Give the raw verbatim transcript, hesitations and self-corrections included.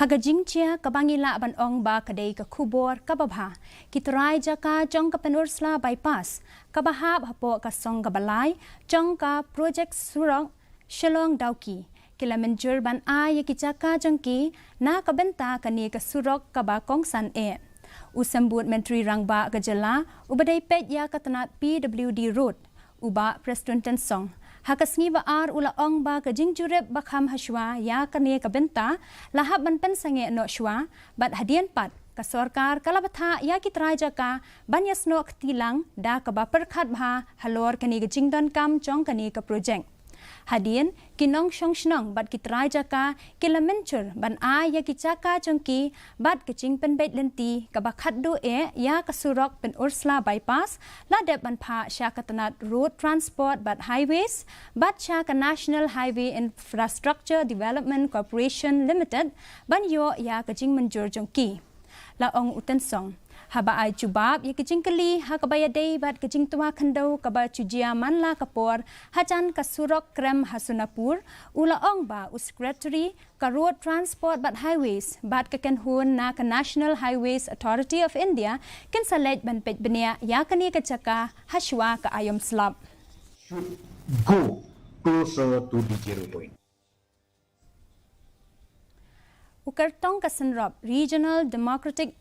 Ha ka jingjia kaba ngi lah ban ong ba ka dei ka khubor kaba bha, ki trai jaka jong ka Pynursla Bypass, kaba hap hapoh ka song kaba lai jong ka projek surok Shillong Dawki, ki la mynjur ban ai ïa ki jaka jong ki na ka bynta kane ka surok kaba kongsan eh. U Symbud Myntri Rangbah ka jylla uba dei peit ïa ka tnat P W D Road, u Bah Prestone Tynsong, ha ka sngi ba ar u la ong ba ka jingjurip ba kham hashwa ïa kane ka bynta la hap ban pynsangeh noh shwa, bad hadien pat ka sorkar ka la bthah ïa ki trai jaka ban ïasnoh kti lang da kaba pyrkhat bha halor kane ka jingdonkam jong kane ka projek. Hadien, ki nongshong shnong bad ki trai jaka ki la mynjur ban ai ïa ki jaka jong ki bad ka jingpynbeit lynti kaba khatduh eh ïa ka surok Pynursla Bypass la dep ban phah sha ka tnat Road Transport bad Highways bad sha ka National Highway Infrastructure Development Corporation Limited ban ïoh ïa ka jingmynjur jong ki, la ong u Tynsong. Haba ai jubab ïa ka jingkylli ha kaba ïadei bad ka jingtwa khyndew kaba shu jia man la ka por hajan ka surok Krem ha Sonapur, u la ong ba u Secretary ka Road Transport bad Highways bad ka kynhun na ka National Highways Authority of India kin sa leit ban peit bniah ïa kane ka jaka hashwa ka aïom slap. Should go closer to the zero point. U kyrtong ka synrop Regional Democratic